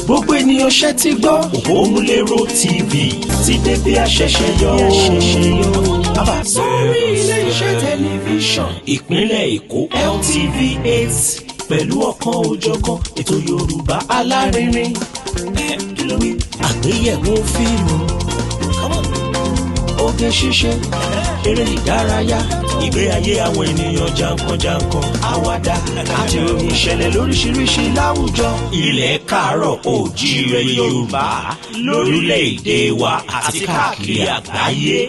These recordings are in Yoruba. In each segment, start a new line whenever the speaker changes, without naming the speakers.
Gbogbo ènìyàn ṣe ti gbọ́, Òpómúléró TV ti dé bí a ṣẹ̀ṣẹ̀ yọ. Sórí ilé-iṣẹ́ tẹlifíṣàn ìpínlẹ̀ Èkó, LTV 8, pẹ̀lú ọ̀kan òjọ̀kan ètò Yorùbá alárinrin. Kí ló wí? Àgbéyẹ̀wò fíìmù, oge ṣíṣe, eré ìdárayá, ìgbé ayé àwọn ènìyàn jankan-jankan, àwàdà àti ìròyìn ìṣẹ̀lẹ̀ lóríṣiríṣi láwùjọ. Ilẹ̀ káàárọ̀ oòjíire Yorùbá, lórílẹ̀‐èdè wa àti káàkiri àgbáyé.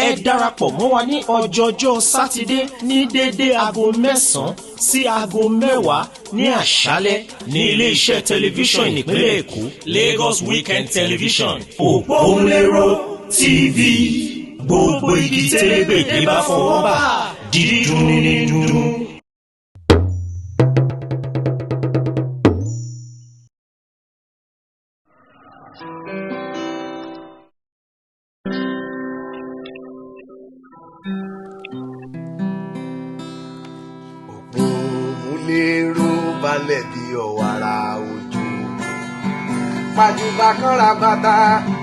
Ẹ darapọ̀ mọ́ wa ní ọjọ́jọ́ Sátidé ní déédé aago 9 sí aago 10 ní àṣálẹ́ ní iléeṣẹ́ tẹlifíṣàn ìpínlẹ̀ Èkó, Lagos Weekend Television. Òpómúléró TV, gbogbo igi tẹ́lẹ̀gbẹ̀dẹ̀ bá fọwọ́ bà, dídùn ní dùn.
Òpómúléró balẹ̀ bí ọ̀wàrà òjò. Pàjùbà kanra bàtà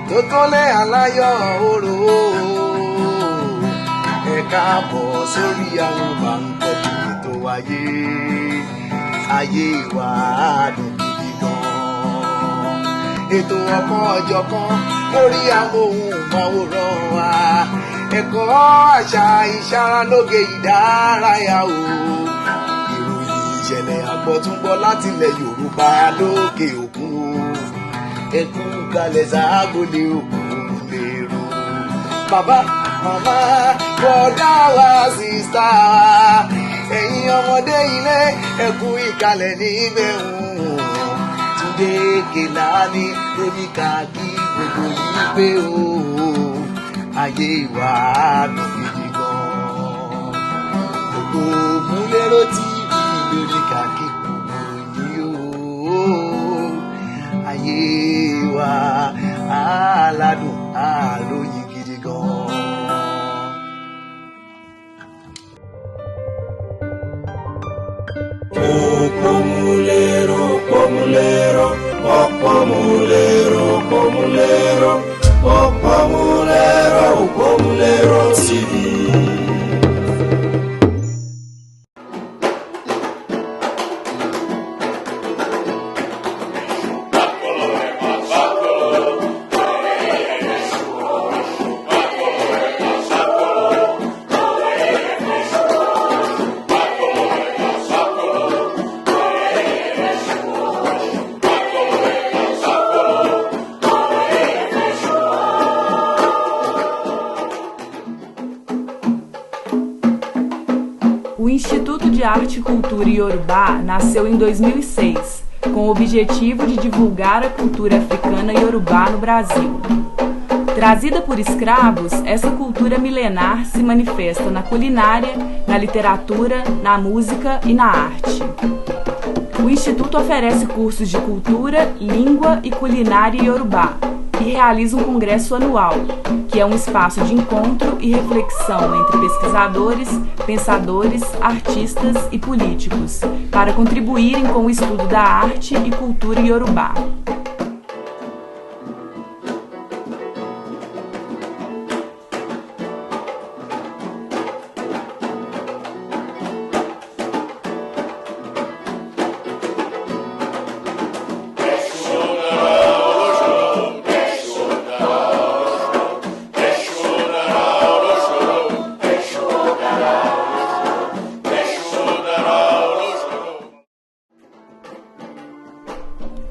tó tó lé aláyọ̀ òrò. Ẹ káàbọ̀ sórí àwọn bàǹkọ̀tù ètò ayé. Ayé wa dùn gidi gan. Ètò ọ̀kan ọ̀jọ̀kan lórí amóhùnmáwòrán wa. Ẹ̀kọ́, àṣà, ìṣaralóge, ìdárayá o. Ìròyìn ìṣẹ̀lẹ̀ àgbọ̀túngbọ̀ láti ilẹ̀ Yorùbá lókè òkun o. Ẹ kú kalẹ̀ sáàgólé Òpómúléró. Bàbá, màmá, bọ̀dá wa, sister wa, ẹ̀yin ọmọdé ilé, ẹ kú ìkàlẹ̀ níbẹ̀ ń. Túndé Kèlání lóní ká kí gbogbo yìí pé o, ayé wa dùn gidi gan. Òpómúléró TV lóní ká kí gbogbo yìí o, ayé wa aládùn àlóyin gidi gan.
Òpómúléró, òpómúléró, òpómúléró, òpómúléró, òpómúléró, Òpómúléró TV.
O Instituto de Arte e Cultura Yorubá nasceu em 2006, com o objetivo de divulgar a cultura africana Yorubá no Brasil. Trazida por escravos, essa cultura milenar se manifesta na culinária, na literatura, na música e na arte. O Instituto oferece cursos de cultura, língua e culinária Yorubá e realiza um congresso anual, que é um espaço de encontro e reflexão entre pesquisadores, pensadores, artistas e políticos, para contribuírem com o estudo da arte e cultura Yorubá.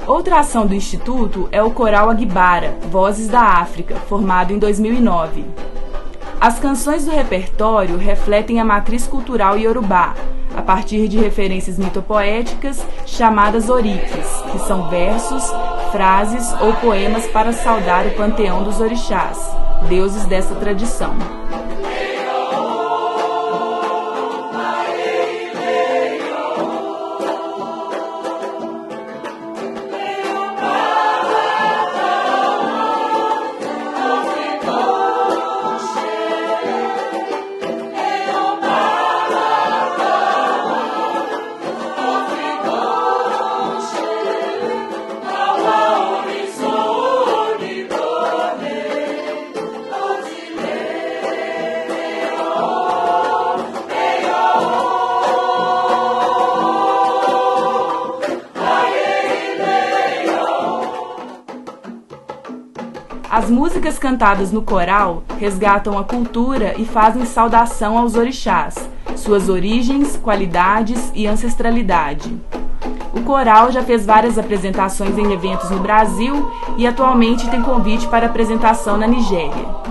Outra ação do Instituto é o Coral Agbara, Vozes da África, formado em 2009. As canções do repertório refletem a matriz cultural iorubá, a partir de referências mitopoéticas chamadas oriques, que são versos, frases ou poemas para saudar o panteão dos orixás, deuses dessa tradição. As músicas cantadas no coral resgatam a cultura e fazem saudação aos orixás, suas origens, qualidades e ancestralidade. O coral já fez várias apresentações em eventos no Brasil e atualmente tem convite para apresentação na Nigéria.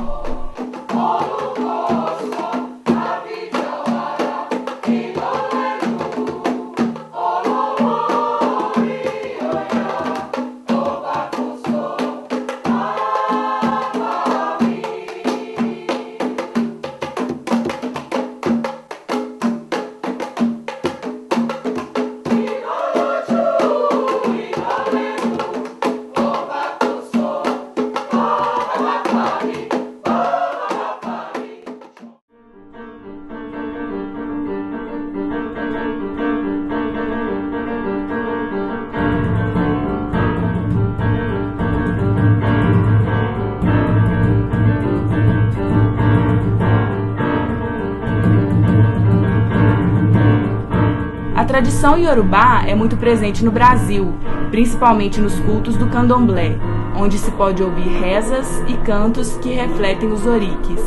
A tradição iorubá é muito presente no Brasil, principalmente nos cultos do candomblé, onde se pode ouvir rezas e cantos que refletem os oriques.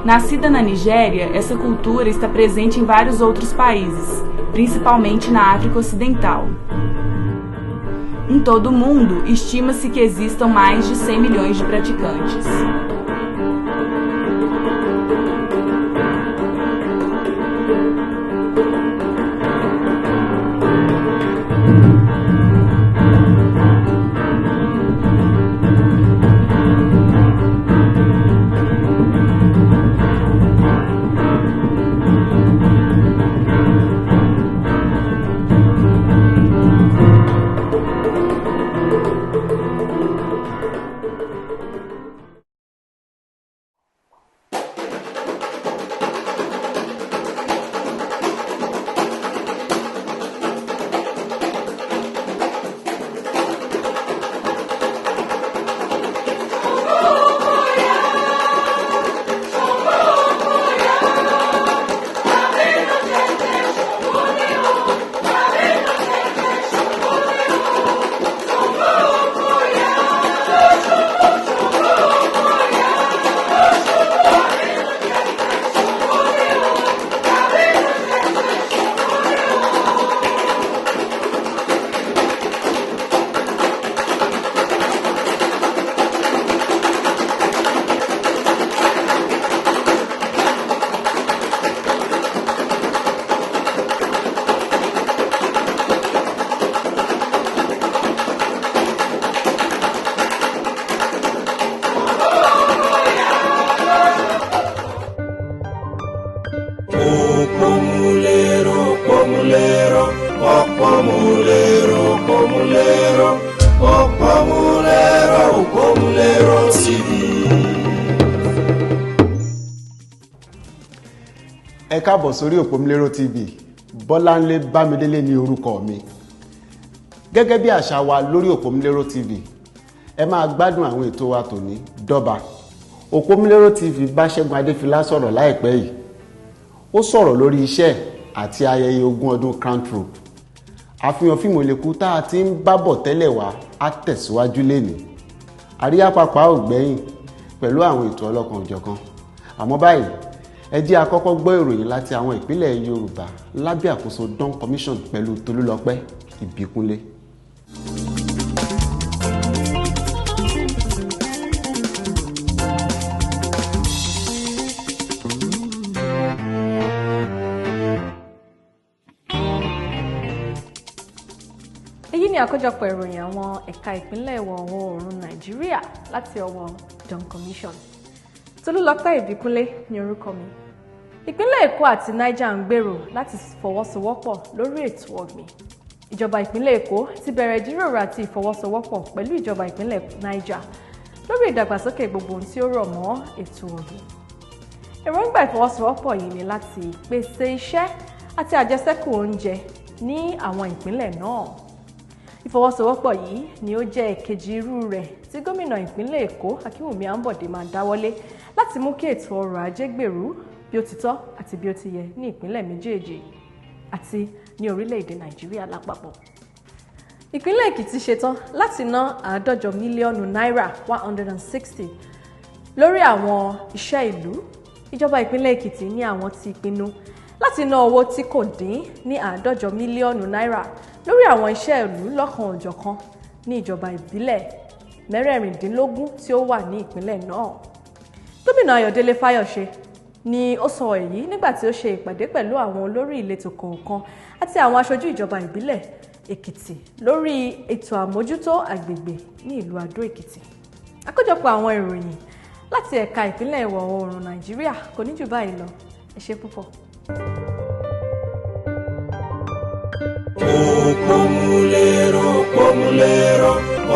Nascida na Nigéria, essa cultura está presente em vários outros países, principalmente na África Ocidental. Em todo o mundo, estima-se que existam mais de 100 milhões de praticantes.
Òpómúléró, òpómúléró, òpómúléró, òpómúléró, òpómúléró TV.
Ẹ káàbọ̀ sórí Òpómúléró TV. Bọ́láńlé Bámidélé ní orúkọ mi. Gẹ́gẹ́ bí àṣà wa lórí Òpómúléró TV, ẹ máa gbádùn àwọn ètò wa tòní dọ́ba. Òpómúléró TV bá Ṣẹ́gun Adéfilá sọ̀rọ̀ láìpẹ́ yìí. Ó sọ̀rọ̀ lórí iṣẹ́ àti ayẹyẹ 20 ọdún Crown Troupe. Àfihàn fíìmù Òlekú tá a ti ń bábọ̀ tẹ́lẹ̀ wá á tẹ̀síwájú lénìí. Àríyá pàpà ò gbẹ́yìn pẹ̀lú àwọn ètò ọlọ́kan òjọ̀kan. Àmọ́ báyìí, ẹ jẹ́ a kọ́kọ́ gbọ́ ìròyìn láti àwọn ìpínlẹ̀ Yorùbá lábẹ́ àkóso Dawn Commission pẹ̀lú Tolúlọpẹ́ Ìbíkúnlé.
Èyí ni àkójọpọ̀ ìròyìn àwọn ẹ̀ka ìpínlẹ̀ ìwọ̀ oòrùn Nàìjíríà láti ọwọ́ Dawn Commission. Tolúlọpẹ́ Ìbíkúnlé ní orúkọ mi. Ìpínlẹ̀ Èkó àti Niger ń gbèrò láti fọwọ́sowọ́pọ̀ lórí ètò ọ̀gbìn. Ìjọba ìpínlẹ̀ Èkó ti bẹ̀rẹ̀ ìjíròrò àti ìfọwọ́sowọ́pọ̀ pẹ̀lú ìjọba ìpínlẹ̀ Niger lórí ìdàgbàsókè gbogbo ohun tí ó rọ̀ mọ́ ètò ọ̀gbìn. Èròǹgbà ìfọwọ́sowọ́pọ̀ yìí ni láti pèsè iṣẹ́ àti àjẹsẹ́kù oúnjẹ ní àwọn ìpínlẹ̀ náà. Ìfọwọ́sowọ́pọ̀ yìí ni ó jẹ́ èkejì irú rẹ̀ tí gómìnà ìpínlẹ̀ Èkó Akínwùmí Àǹbọ̀dé máa dáwọ́lé láti mú kí ètò ọrọ̀ ajé gbèrú bí ó ti tọ́ àti bí ó ti yẹ ní ìpínlẹ̀ méjèèjì àti ní orílẹ̀-èdè Nàìjíríà lápapọ̀. Ìpínlẹ̀ Èkìtì ṣetán láti ná 150 mílíọ̀nù náírà 160 lórí àwọn iṣẹ́ ìlú. Ìjọba ìpínlẹ̀ Èkìtì ní àwọn ti pinnu láti ná owó tí kò dín ní 150 mílíọ̀nù náírà lórí àwọn iṣẹ́ ìlú lọ́kan-ò-jọ̀kan ní ìjọba ìbílẹ̀ 26 tí ó wà ní ìpínlẹ̀ náà. Gómìnà Ayọ̀délé Fáyọ̀ṣe ni ó sọ èyí nígbà tí ó ṣe ìpàdé pẹ̀lú àwọn olórí ìletò kọ̀ọ̀kan àti àwọn aṣojú ìjọba ìbílẹ̀ Èkìtì lórí ètò àmójútó àgbègbè ní ìlú Adó Èkìtì. Àkójọpọ̀ àwọn ìròyìn láti ẹ̀ka ìpínlẹ̀ ìwọ̀ oòrùn Nàìjíríà kò ní jù báyìí lọ. Ẹ ṣé púpọ̀.
Òpómúléró, òpómúléró,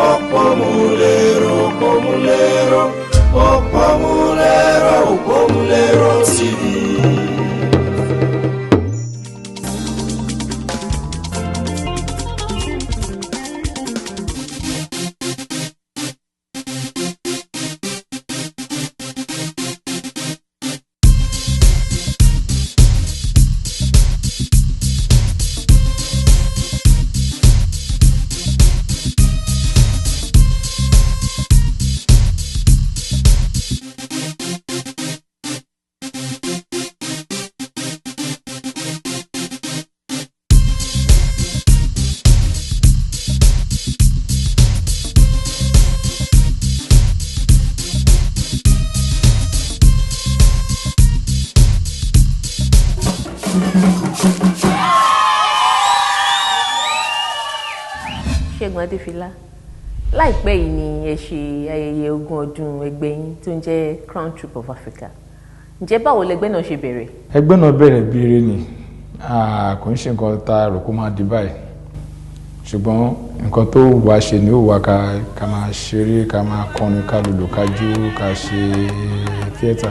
òpómúléró, òpómúléró, òpómúléró, òpómúléró TV.
Ṣẹ́gun Adéfìlá, láìpẹ́ yìí ni ẹ ṣe ayẹyẹ 20 ọdún ẹgbẹ́ yín tó ń jẹ́ Crown Troupe of Africa. Ǹjẹ́ báwo lẹgbẹ́ náà ṣe bẹ̀rẹ̀?
Ẹgbẹ́ náà bẹ̀rẹ̀ bí eré ni, kò ń ṣe nǹkan tá a rò kó máa di báyìí, ṣùgbọ́n nǹkan tó wà ṣe ni ó wà ká máa ṣeré, ká máa kọrin, ká lùlù, ká jó, ká ṣe tíẹ́tà.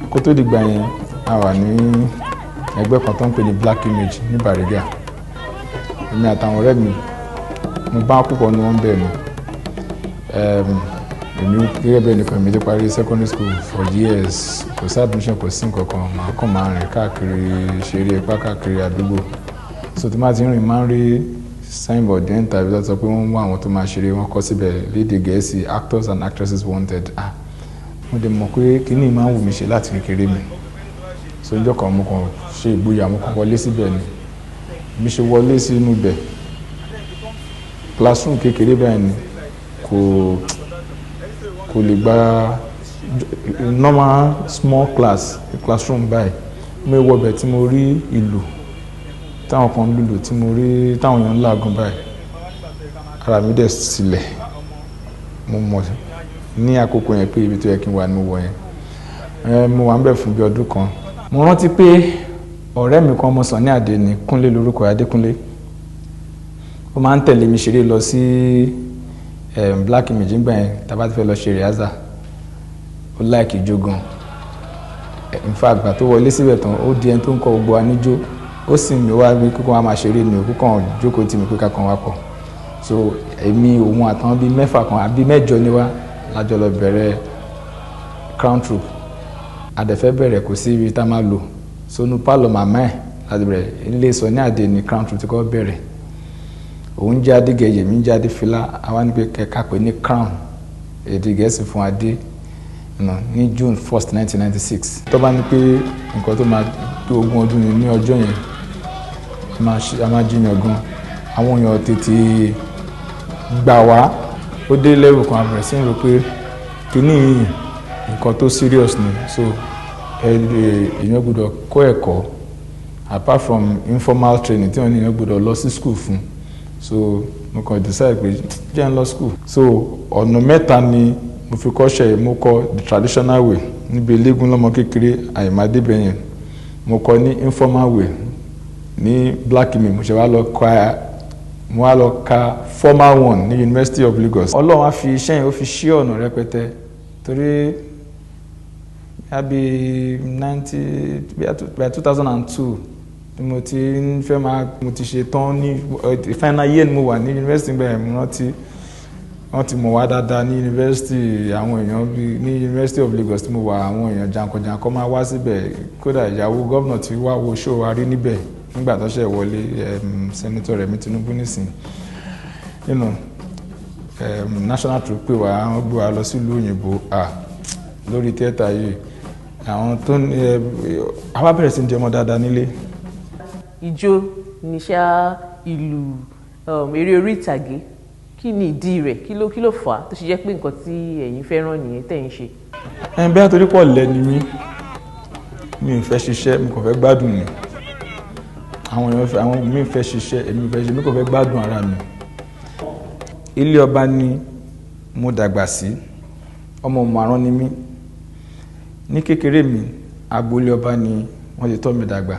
Kó tó dìgbà yẹn, a wà ní ẹgbẹ́ kan tó ń pè ní Black Image ní Bariga. Èmi àtàwọn ọ̀rẹ́ mi, mo bá púpọ̀ ní wọ́n bẹ̀ ni. Èmi gẹ́gẹ́ bẹ́ẹ̀ nìkan, èmi ti parí secondary school for years, kò sí admission, kò sí nǹkan kan, màá kàn máa rìn káàkiri, ṣeré ipá káàkiri àdúgbò. So tí máa ti rìn, máa ń rí signboard ní tàbí tó sọ pé wọ́n ń wá àwọn tó máa ṣeré, wọ́n kọ síbẹ̀ lédè Gẹ̀ẹ́sì, actors and actresses wanted. Mo dẹ̀ mọ̀ pé kíní máa ń wù mí ṣe láti kékeré mi. So ọjọ́ kan mo kàn ṣe ìgboyà, mo kàn wọlé síbẹ̀ ni. Bí ṣe wọlé sínú ibẹ̀, classroom kékeré báyìí ni, kò lè gba normal small classroom báyìí. Mo wọ ibẹ̀ tí mo rí ìlù táwọn kan lùlù, tí mo rí táwọn èèyàn ń làágùn báyìí, ara mi dẹ̀ sílẹ̀. Mo mọ̀ ní àkókò yẹn pé ibi tó yẹ kí n wà ní mo wọ̀ yẹn. Mo wà ń bẹ̀ fún bí ọdún kan. Mo rántí pé ọ̀rẹ́ mi kan, mo sàn ní Àdé ní Kúnlé lórúkọ, Adékúnlé, ó máa ń tẹ̀lé mi ṣeré lọ sí Black Image ńgbà yẹn. Tá a bá ti fẹ́ lọ ṣe rìhásà, ó láìkì ijó gan. In fact, ìgbà tó wọlé síbẹ̀ tán, ó di ẹni tó ń kọ́ gbogbo wa níjó. Ó sì mi wá bí kíkọ́ wa máa ṣeré ni, òkú kan jókòó tì mí pé ká kan wá pọ̀. So èmi, òun àtàwọn bíi 6 kan àbí 8 ni wá lájọ lọ bẹ̀rẹ̀ Crown Troupe. Àdẹ̀fẹ́ bẹ̀rẹ̀, kò sí ibi tá a máa lò, sónú pálọ̀ màmá ẹ̀ láti bẹ̀rẹ̀. Ilé sọ ní Àdé ní Crown Troupe ti kọ́ bẹ̀rẹ̀. Òun jẹ́ Adégẹyè, mi jẹ́ Adéfìlá. Àwa ní pé kẹ́ka pé ní Crown, èdè Gẹ̀ẹ́sì fún Adé, ní June 1st 1996. Tó bá ní pé nǹkan tó máa tó 20 ọdún ni ní ọjọ́ yẹn, a máa jiyàn gan. Àwọn èèyàn tètè gbà wá. Ó dé level kan, a bẹ̀rẹ̀ sí ń rò pé kíní yìí nǹkan tó serious ni. So èèyàn gbọ́dọ̀ kọ́ ẹ̀kọ́ apart from informal training tí wọ́n ní èèyàn gbọ́dọ̀ lọ sí school fún. So mo kàn decide pé jẹ́ n lọ school. So ọ̀nà 3 ni mo fi kọ́ṣẹ́. Mo kọ́ the traditional way níbi eléégún lọ́mọ kékeré àyèmádébẹ̀ yẹn. Mo kọ́ ní informal way ní Black Image. Mo ṣe wá lọ kọ́, mo wá lọ ka formal one ní University of Lagos. Ọlọ́run á fi iṣẹ́ yẹn, ó fi ṣí ọ̀nà rẹpẹtẹ, torí bí 2002 ni mo ti ń fẹ́ máa, mo ti ṣe tán ní final year ni mo wà ní university gbẹ̀yìn. Mo rántí wọ́n ti mọ̀ wá dáadáa ní university, àwọn èèyàn bíi ní University of Lagos tí mo wà, àwọn èèyàn jàǹkànjàǹkàn máa wá síbẹ̀. Kódà ìyàwó gómìnà tí wá wo show wa rí níbẹ̀ nígbà tó ṣẹ̀ wọlé, Senator Rẹ̀mí Tinubu nísìnyí. National troupe pè wá, wọ́n gbé wa lọ sílùú òyìnbó lórí tíátà yìí. Àwọn tó ní àwa bẹ̀rẹ̀ sí ní jẹmọ́ dáadáa nílé.
Ijó níṣẹ́, ìlú, eré orí ìtàgé, kí ni ìdí rẹ̀? Kí ló fà á tó ṣe jẹ́ pé nǹkan tí ẹ̀yin fẹ́ràn nìyẹn tẹ̀ ń ṣe?
Ẹn bí àtòrí pọ̀ lẹ́ni mí, mi ò fẹ́ ṣiṣẹ́, mi kò fẹ́ gbádùn ni. Àwọn èèyàn fẹ́, àwọn mi fẹ́ ṣiṣẹ́, èmi fẹ́ ṣe, mi kò fẹ́ gbádùn ara mi. Ilé ọba ni mo dàgbà sí, ọmọ márùn ni mí. Ní kékeré mi, agboolé ọba ni wọ́n ti tọ́ mi dàgbà.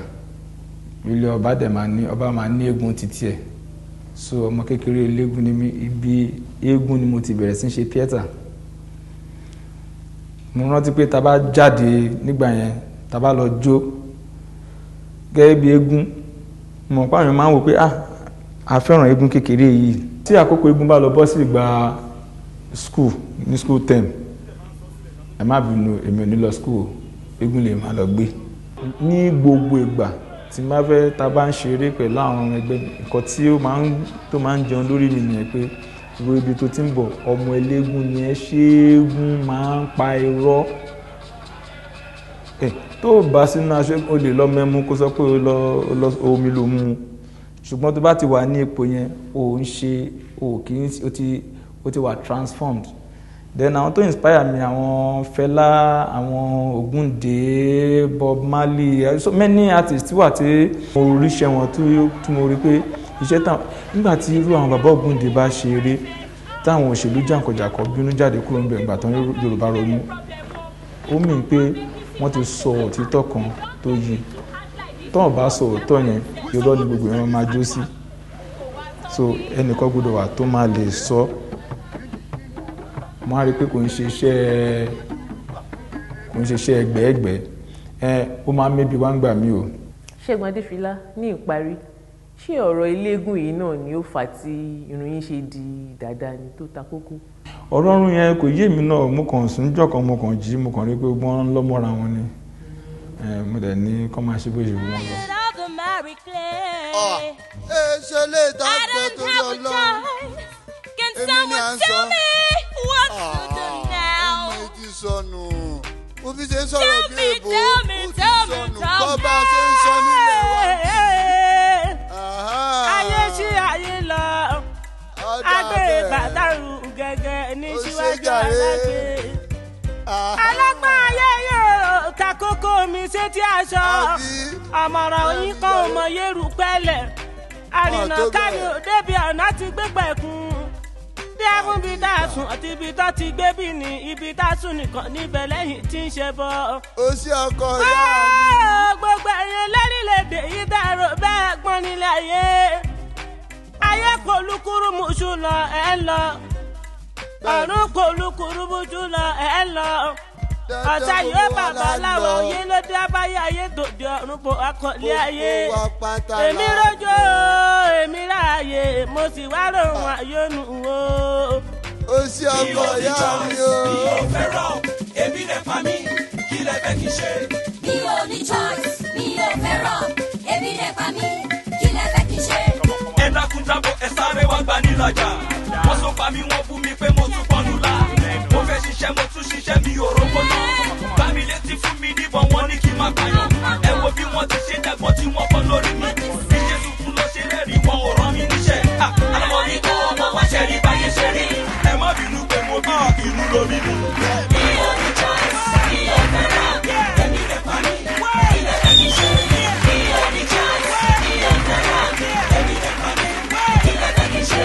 Ilé ọba dẹ̀ máa ní, ọba máa ní eégún títí ẹ̀. So ọmọ kékeré eléégún ni mí, ibi eégún ni mo ti bẹ̀rẹ̀ sí í ṣe theatre. Mo rántí pé tá a bá jáde nígbà yẹn, tá a bá lọ jó gẹ́gẹ́ bí eégún, mo mọ̀ pé àwọn èèyàn máa ń wò pé, ah, a fẹ́ràn eégún kékeré yìí. Tí àkókò eégún bá lọ bọ́ sí ìgbà school, ní school term, ẹ má bínú, èmi ò ní lọ school o, eégún lè máa lọ gbé. Ní gbogbo ìgbà tí n bá fẹ́, tá a bá ń ṣeré pẹ̀lú àwọn ẹgbẹ́ mi, nǹkan tí ó máa ń tó máa ń jẹun lórí mi nìyẹn pé wo ibi tó ti ń bọ̀, ọmọ eléégún ni ẹ, ṣéégún máa ń pa irọ́ ẹ. Tó o bá sínú aṣọ, o lè lọ mẹ́mú kó sọ pé o lọ omi ló mú. Ṣùgbọ́n tó bá ti wà ní ipò yẹn, o ń ṣe, o kì í, o ti wà transformed. Then àwọn tó inspire mi, àwọn Fẹlá, àwọn Ògúndé, Bob Marley, so many artists wà tí mo ríṣẹ́ wọn, tí mo rí pé iṣẹ́ táwọn, nígbà tí irú àwọn bàbá Ògúndé bá ṣe eré, táwọn òṣèlú jàǹkànjàǹkàn bínú jáde kúrò níbẹ̀ ìgbà tán Yorùbá ronú, ó mì pé wọ́n ti sọ òtítọ́ kan tó yí. Tọ́wọ́n bá sọ òótọ́ yẹn, irọ́ ni gbogbo èèyàn máa jó sí. So ẹnìkan gbọ́dọ̀ wà tó máa lè sọ. Mo á rí i pé kò ń ṣe iṣẹ́ ẹgbẹ̀ẹ́gbẹ́ ẹ, ó máa ń mébi wá ń gbà mí o.
Ṣẹ́gun Adéfìlá, ní ìparí, ṣé ọ̀rọ̀ eléégún yìí náà ni ó fà á tí irun yín ṣe di dàda ni tó ta kókó?
Ọ̀rọ̀ ọ̀run yẹn kò yé mi náà. Mo kàn sùn jọ́ kan, mo kàn jí, mo kàn rí pé wọ́n ń lọ́mọ́ra wọn ni. Mo dẹ̀ ní kọ́ máa ṣe bó ṣe wù wọ́n lọ.
Ẹ ṣe lè dá gbọ́ torí Ọlọ́run, èmi ni à ń sọ. Ọmọ ìdí sọnù, mo fi ṣe ń sọ̀rọ̀ bí èbó, ó ti sọnù kọ́ bá a ṣe ń sọ nílẹ̀ wa.
Ayé sí ayé lọ, agbé bàtàrù gẹ́gẹ́ ní síwájú alágbé. Alágbá ayé yóò ta kókó mi sétí aṣọ. Ọmọràn oyin kan ò mọ yẹ́rù pẹ́lẹ̀. Àrìnà kámi ò débi ọ̀nà ti gbé pẹ̀kun. Bí a fún bí tá a sùn àti ibi tó ti gbé bí ní ibi tá a sùn nìkan níbẹ̀ lẹ́yìn tí ń ṣe bọ́.
Ó ṣe ọkọ ìyá mi.
Gbogbo ẹ̀yin lórílẹ̀‐èdè yìí dàrú bẹ́ẹ̀ gbọ́n nílẹ̀ ayé. Ayé kò lukuru musu lọ ẹ̀ ń lọ. Ọ̀run kò lukuru musu lọ ẹ̀ ń lọ. Ọ̀tá yóò bàbá láwọ̀ oyé ló dé abáyé ayé tòde ọ̀run bò akọ̀lé ayé. Èmi rójó, èmi ráàyè, mo sì wá ròhun àyónú o.
Ó ṣe ọkọ ìyá mi o.
Mi ò fẹ́ràn, ebi lè pa mí, kí lẹ fẹ́ kí n ṣe?
Mi ò ní choice, mi ò fẹ́ràn, ebi lè pa mí, kí lẹ fẹ́ kí n ṣe?
Ẹ dákun dábọ̀, ẹ sáré wá gbà nílàjà. Wọ́n sọ pa mí, wọ́n bú mi pé mo tún pọnù la. Mo fẹ́ ṣiṣẹ́, mo tún ṣiṣẹ́, mi ò rówó náà. Gbá mi létí, fún mi níbọn, wọ́n ní kí n má pààyàn. Ẹ wo bí wọ́n ti ṣe dàgbọ́n tí wọ́n fọ́ lórí mi. Bí Jésù kú ló ṣe rẹ́rìí, wọn ò rán mi níṣẹ́. Àlọ́ mi kọ́ ọmọ wá ṣe rí báyé ṣe rí. Ẹ má bínú pé mo bí inú ló bí mi.
Mi ò ní choice, mi ò fẹ́ràn, ebi lè pa mí, kí lẹ fẹ́ kí n ṣe? Mi ò ní choice, mi ò fẹ́ràn, ebi lè pa mí, kí lẹ fẹ́ kí n ṣe?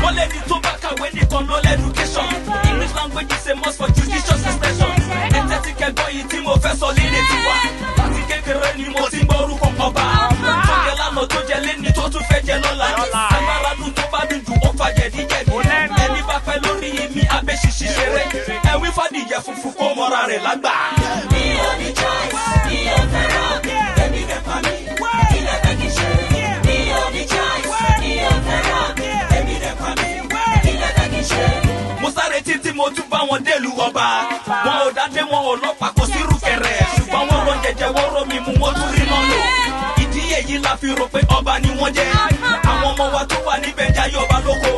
Wọ́n lẹ́ni tó bá kàwé nìkan ló lẹ́dúkéṣọ̀n. English language is a must for judicious expression. Ẹ tẹ́tí kẹ́gbọ́ yìí tí mo fẹ́ sọ lédè tiwa. Láti kékeré ni mo ti ń gbọ́ orúkọ ọba. Tó jẹ lánàá, tó jẹ lẹ́ni, tó tún fẹ́ jẹ lọ́la. Agbára dùn, tó bá dùn jù, ó fa jẹ̀díjẹ̀dí. Ẹni bá pẹ́ lórí mi, abẹ́ ṣiṣi ṣeré. Ẹ̀wí fàdíyẹ funfun kó mọ́ra rẹ̀ lágbà.
Mi ò ní choice, mi ò fẹ́ràn, ebi lè pa mí, kí lẹ fẹ́ kí n ṣe? Mi ò ní choice, mi ò fẹ́ràn, ebi lè pa mí, kí lẹ fẹ́ kí n ṣe?
Mo sáré títí, mo tún bá wọn délùú ọba. Wọn ò dádé, wọn ò lọ́pàá, kò sí rúkẹrẹ, ṣùgbọ́n wọ́n rọ jẹjẹ, wọ́n rọ mi mú, wọ́n tún rí náà lò. Ìdí
Èyí la fi rò pé ọba ni wọ́n jẹ́. Àwọn ọmọ wa tó wà níbẹ̀ jayé ọba lóko.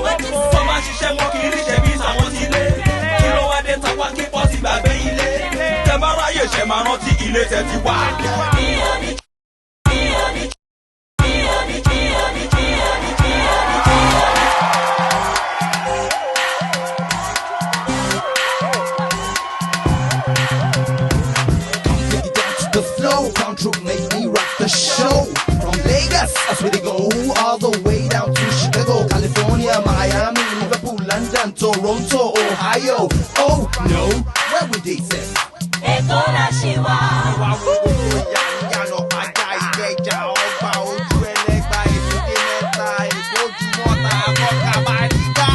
Tó máa ṣiṣẹ́ wọn kì í ríṣẹ́ bí sàwọn ti lé. Kí ló wá dé tàwa kí pọ́ ti gbàgbé ilé? Tẹ bá ráyè ṣẹ̀ máa rántí ilé tẹ ti wá.
The flow, control make me rock the show. From Lagos, that's where they go, all the way down to Chicago, California, Miami, Liverpool, London, Toronto, Ohio. Oh no, where would they say?
Èkó la ṣì wà.
Ìwà wo ìyá ìyànà ajá ìkẹjà ọba ojú ẹlẹgba èbúté mẹ́ta èkó jùmọ̀ta àkọ́kà bàríkà.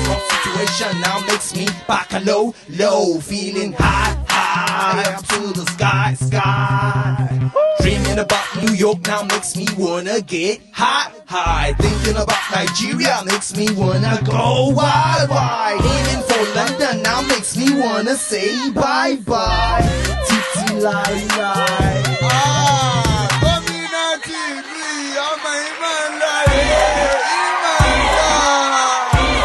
Rough situation now makes me back a low, low, feeling high, high up to the sky, sky. Dreaming about New York now makes me wanna get high, high. Thinking about Nigeria makes me wanna go wide, wide. Aiming for London now makes me wanna say bye, bye. Titi lie, lie.
Ah, gómìnà ti ìlú yìí, ọmọ yìí máa ń lọ rèé, yìí máa ń lọ.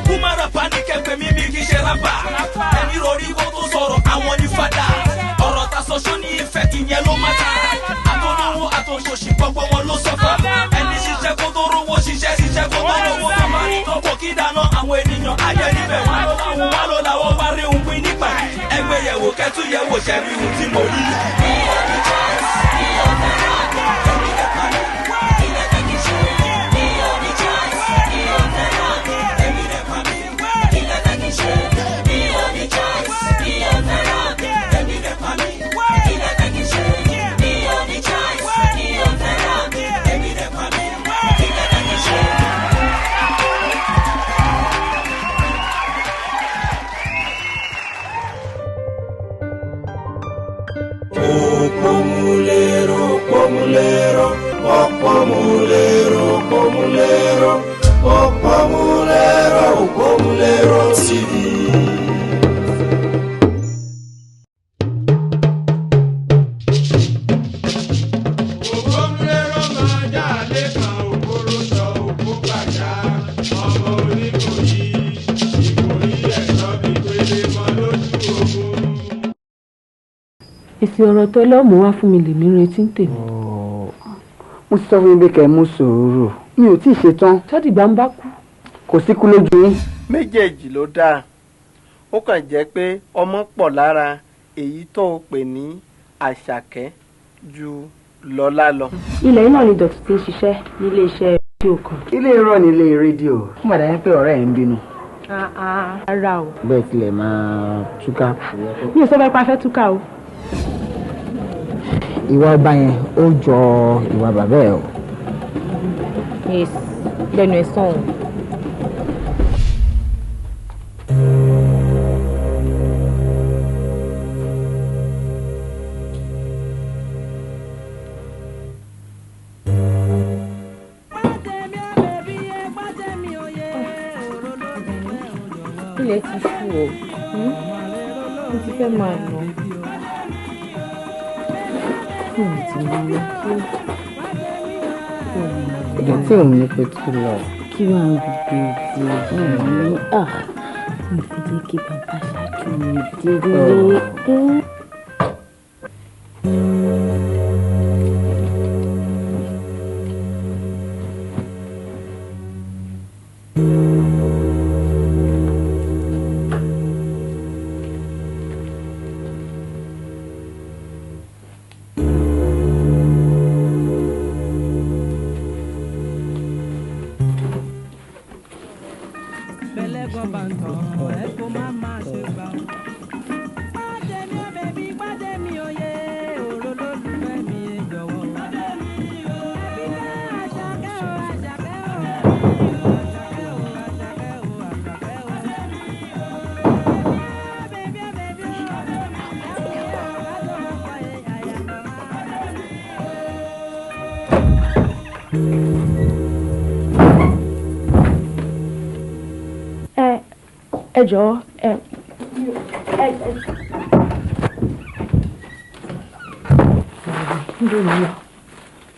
Kúmárapá ní kẹfẹ́ mímí kì í ṣe rábà. Ẹni rọrí kó tó sọ̀rọ̀ àwọn ní fàdà. Ọ̀rọ̀ ta sọ sọ ní ìfẹ́ ìyẹn ló má ta. Àtolówó àtòṣòṣì gbogbo wọn ló sọ́fà. Ẹni ṣiṣẹ́ kó tó rówó ṣiṣẹ́ ṣiṣẹ́ kó tó rówó. Sọ́mọ́rí tó kò kí dáná àwọn ènìyàn ajẹ́ níbẹ̀. Wọ́n ló láwọn wá ló làwọn wá rí òun pín nípa. Ẹgbẹ́ yẹ̀wò kẹ́tù yẹ̀wò ṣẹ̀rí ohun tí mo rí.
Òpómúléró, òpómúléró, òpómúléró, òpómúléró, òpómúléró, òpómúléró TV.
Òpómúléró máa já lẹ́kàn òkúrú sọ òkú gbàjá ọmọ oníkòyí ìkòyí ẹ̀ṣọ́ bíi pélé mọ́ lójú ogun.
Èsì ọ̀rọ̀ tó lọ́mú wá fún mi lèmi ń retí ń tèmi.
Mo ti sọ fún yín pé kẹ́ ẹ mú sùúrù, mi ò tí ì ṣetán.
Sọ́dìgbà ń bá kú.
Kò síkú lójú yín.
Méjèèjì ló dáa, ó kàn jẹ́ pé ọmọ pọ̀ lára èyí tó o pè ní Àṣàkẹ́ ju Lọ́lá lọ.
Ilẹ̀ náà ni Dọ̀tun ti ń ṣiṣẹ́ nílé iṣẹ́ rédíò kan.
Ilé irọ́ ni ilé rédíò. Ó mà dáyé pé ọ̀rẹ́ ẹ̀ ń bínú.
Rárá o.
Bẹ́ẹ̀ tilẹ̀ máa túká.
Mi ò sọ fẹ́ pa fẹ́ túká o.
Ìwà ọba yẹn ó jọ ìwà bàbá ẹ̀ o.
Yes, lẹ́nu ẹ̀ sọ̀hún. Ilẹ̀ ti ṣú o, mo ti fẹ́ máa lọ. Fóònù ti mú mi kí.
Ìgbà tí òun ní pé tó lọ.
Kí wàá gbogbo ìdí mi? Mo fi jẹ́ kí bàbá ṣáájú mi délé.
Bẹ́lẹ́gàn bá ń tàn ẹ́ kó má má ṣe gbà. Pàdé mi ò bẹ̀bí, pàdé mi ò yé, òró lólùfẹ́ mi ẹ jọ̀wọ́. Ẹbí náà Àṣàkẹ́ o, Àṣàkẹ́ o, Àṣàkẹ́ o, Àṣàkẹ́ o, Àṣàkẹ́ o.
Ẹ jọ̀ọ́ ẹ ẹ ẹ.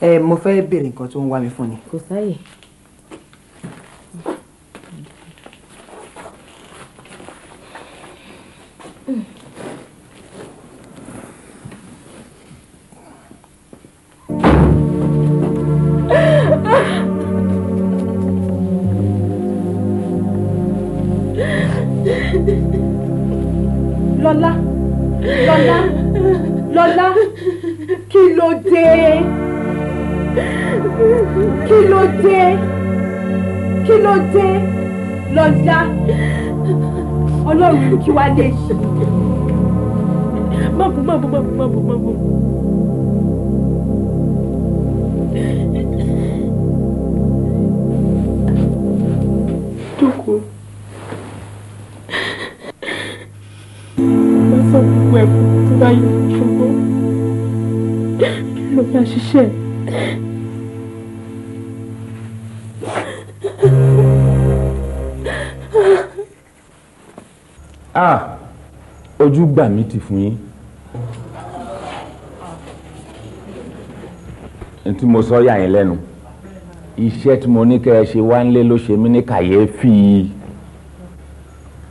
Ẹ mo fẹ́ béèrè nǹkan tó ń wá mi fún ni.
Kò sáyè.
Lọ́lá, Lọ́lá, Lọ́lá, kí ló dé? Kí ló dé? Kí ló dé? Lọ́lá, Ọlọ́run kí wàá lè ṣe.
Má bọ̀, má bọ̀, má bọ̀, má bọ̀, má bọ̀. Jókòó. Má sọ gbogbo ẹ̀kún tó bá yẹ ṣùgbọ́n ló bá ṣiṣẹ́.
Ah, ojú gbà mí ti fún yín. N tí mo sọ yà yín lẹ́nu, iṣẹ́ tí mo ní kẹ́ ẹ ṣe wá ń lé ló ṣe mí ní kàyéfì.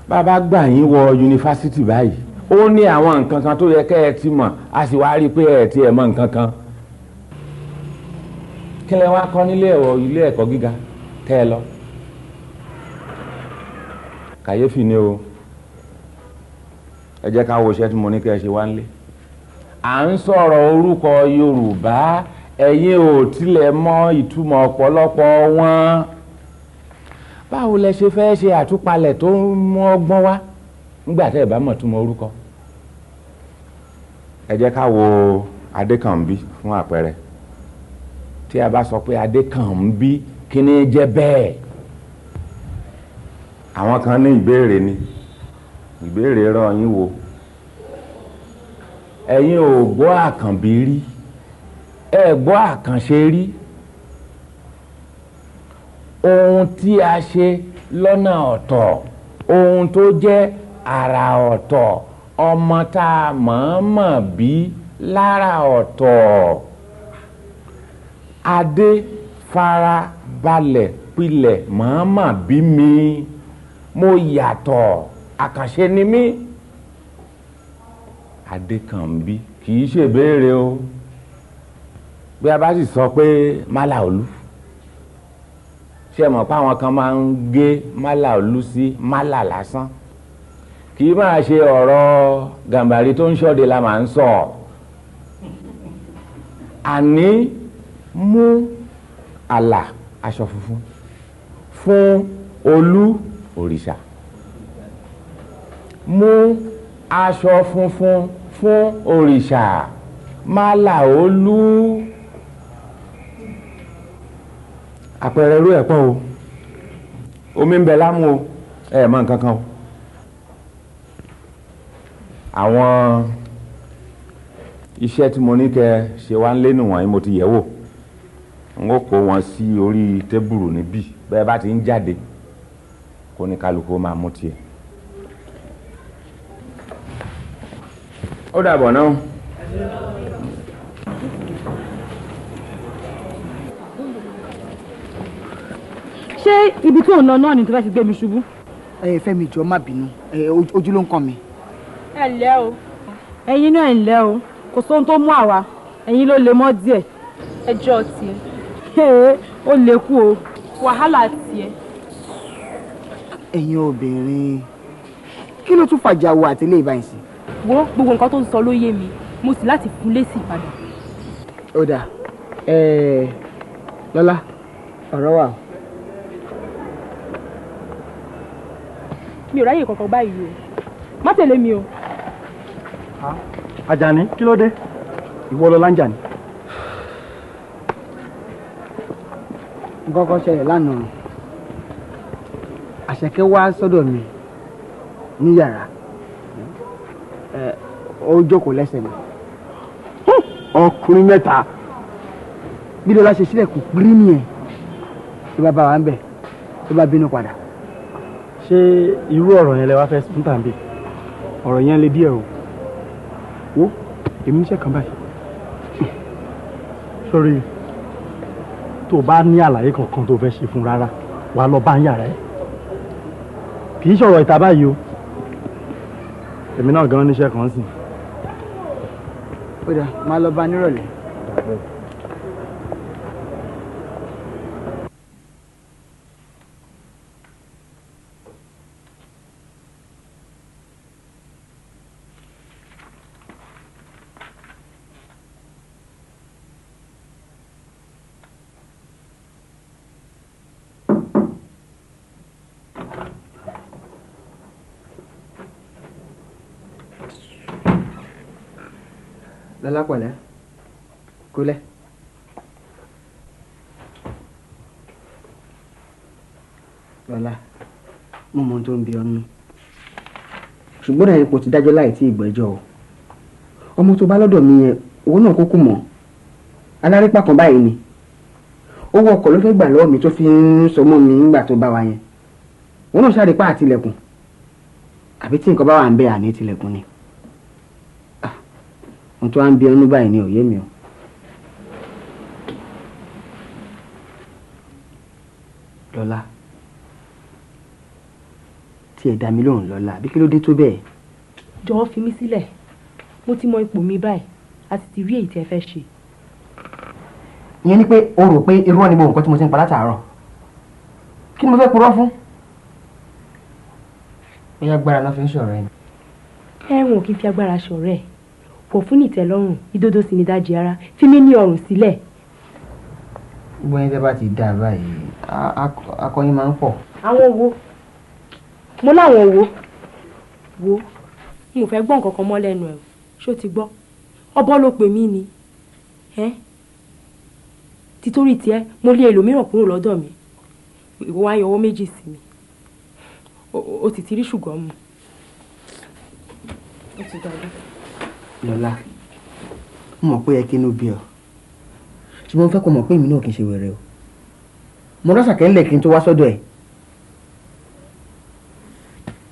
Bàbá gbà yín wọ yunifásitì báyìí, ó ní àwọn nǹkan kan tó yẹ kẹ́ ẹ ti mọ̀, a sì wá rí i pé ẹ ti ẹ̀ mọ̀ nǹkan kan. Kí lẹ wá kọ́ nílé ẹ̀rọ ilé ẹ̀kọ́ gíga tẹ́ ẹ lọ? Kàyéfì ni o. Ẹ jẹ́ ká wo iṣẹ́ tí mo ní kẹ́ ẹ ṣe wá nílé. À ń sọ̀rọ̀ orúkọ Yorùbá, ẹ̀yin ò tilẹ̀ mọ ìtumọ̀ ọ̀pọ̀lọpọ̀ wọn. Báwo lẹ ṣe fẹ́ ṣe àtúpalẹ̀ tó ń mú ọgbọ́n wá nígbà tẹ́ ẹ bá mọ̀ túmọ̀ orúkọ? Ẹ jẹ́ ká wo Adékànbí fún àpẹẹrẹ. Tí a bá sọ pé Adékànbí, kí ni jẹ́ bẹ́ẹ̀? Àwọn kan ní ìbéèrè ni. Ìbéèrè rán yín wo. Ẹ̀yin ò gbọ́ Àkànbí rí, ẹ gbọ́ Àkànṣe rí. Ohun tí a ṣe lọ́nà ọ̀tọ̀, ohun tó jẹ́ àrà ọ̀tọ̀, ọmọ tá a mọ̀ọ́mọ̀ bí lára ọ̀tọ̀. Adé fara balẹ̀ pilẹ̀ mọ̀ọ́mọ̀ bí mi, mo yàtọ̀, Àkànṣe ni mí. Adékànbí kì í ṣèbéèrè o. Bí a bá sì sọ pé Málàolú, ṣé ẹ mọ̀ pé àwọn kan máa ń gé Málàolú sí Málà lásán? Kì í máa ṣe ọ̀rọ̀ Gàmbàrí tó ń ṣọ́de la máa ń sọ. Àní mú àlà aṣọ funfun fún Olú òrìṣà, mú aṣọ funfun fún òrìṣà, Málàolú. Àpẹẹrẹ irú ẹ̀ pọ̀ o. Omi ń bẹ lámú o, ẹ mọ nǹkan kan o. Àwọn iṣẹ́ tí mo ní kẹ́ ṣe wá ń lé nù wọ̀nyí mo ti yẹ̀ wò. N ó kó wọn sí orí tébùrù níbí bẹ́ẹ̀ bá ti ń jáde kó ní kálukú máa mú tiẹ̀. Ó dàbọ̀ náà.
Ṣé ibi tó ń lọ náà ni tó fẹ́ fi gbé mi ṣubú?
Ẹ Fẹ́mi, jọ̀ọ́ má bínú, ojú ló ń kàn mí.
Ẹ ǹlẹ́ o. Ẹ̀yin náà ẹ ǹlẹ́ o, kò sóhun tó mú àwa, ẹ̀yin ló lè mọ́ díẹ̀.
Ẹjọ́ tiẹ̀.
Ee, ó lè kú o.
Wàhálà tiẹ̀.
Ẹ̀yin obìnrin, kí ló tún fàjà wo àtẹlé ìbáyìí sí?
Wo gbogbo nǹkan tó ń sọ ló yé mi, mo sì láti fún lésì padà.
Ó dà, Lọ́lá, ọ̀rọ̀ wà o.
Mi ò ráyè kankan báyìí o, má tẹ̀lé mi o.
Àjàní, kí ló dé? Ìwọ lọ láǹjà ni.
Nǹkan kan ṣẹlẹ̀ lánàá. Àṣàkẹ́ wá sọ́dọ̀ mi ní yàrá, ó jókòó lẹ́sẹ̀ mi. Ọkùnrin mẹ́ta bí Lọ́lá ṣe sílẹ̀kùn pírí nìyẹn, ló bá bá wa ń bẹ̀, ló bá bínú padà.
Ṣé irú ọ̀rọ̀ yẹn lẹ wá fẹ́ sùn tàbí ọ̀rọ̀ yẹn le díẹ̀ o? Wo, èmi níṣẹ́ kan báyìí. Sórí, tó o bá ní àlàyé kankan tó o fẹ́ ṣe fún rárá, wàá lọ bá ń yàrá ẹ̀. Kì í ṣọ̀rọ̀ ìta báyìí o. Èmi náà gan níṣẹ́ kan sìn.
Ó dà, máa lọ bá a nírọ̀lẹ́. Lọ́lá, pẹ̀lẹ́, kúlẹ̀. Lọ́lá, mo mọ ohun tó ń bi ọ́ nínú, ṣùgbọ́n ẹ̀yin kò ti dájọ́ láì tí ì gbẹ́jọ́ o. Ọmọ tó bá lọ́dọ̀ mi yẹn, òun náà kúkú mọ̀ alárípà kan báyìí ni. Owó ọkọ̀ ló fẹ́ gbà lọ́wọ́ mi tó fi ń sọ mọ́ mi nígbà tó bá wa yẹn. Òun náà ṣàrípà àtìlẹ̀kùn, àbí tí nǹkan bá wà ń bẹ àní tilẹ̀kùn ni. Ohun tó wá ń bí ọ́nú báyìí ni òye mi o. Lọ́lá, tí ẹ dá mi lóhùn, Lọ́lá, àbí kí ló dé tó bẹ́ẹ̀?
Jọ̀wọ́, fi mí sílẹ̀. Mo ti mọ ipò mi báyìí, a sì ti rí èyí tí ẹ fẹ́ ṣe.
Ìyẹn ni pé o rò pé irọ́ ni gbogbo nǹkan tí mo ti ń pa látàárọ̀. Kí ni mo fẹ́ purọ́ fún? Bóyá agbára náà fi ń ṣọ̀rọ̀ ẹni.
Ẹ̀wọ̀n kì í fi agbára ṣọ̀rẹ́ ẹ̀ pọ̀ fún ìtẹ́lọ́rùn. Ìdodo sì ní dájì ara. Fi mí ní ọrùn sílẹ̀.
Gbogbo ẹni tẹ́ bá ti dá báyìí, akọyin máa ń pọ̀.
Àwọn wo? Mo láwọn wo? Wo, n ò fẹ́ gbọ́ nǹkan kan mọ́ lẹ́nu ẹ̀ o. Ṣó ti gbọ́? Ọbọ̀ ló pè mí ni ẹ́. Títorí tiẹ̀, mo lé ẹlòmíràn kúrò lọ́dọ̀ mi, ìwọ wá yọwọ́ méjì sí mi. O sì ti rí ṣùgbọ́n mu ó ti dàgbà.
Lọ́lá, mo mọ̀ pé ẹ kí inú bí ọ, ṣùgbọ́n mo fẹ́ kó mọ̀ pé èmi náà kì í ṣe wẹ̀rẹ̀ o. Mo rọ́ṣàkẹ́ ńlẹ̀ kí n tó wá sọ́dọ̀ ẹ̀.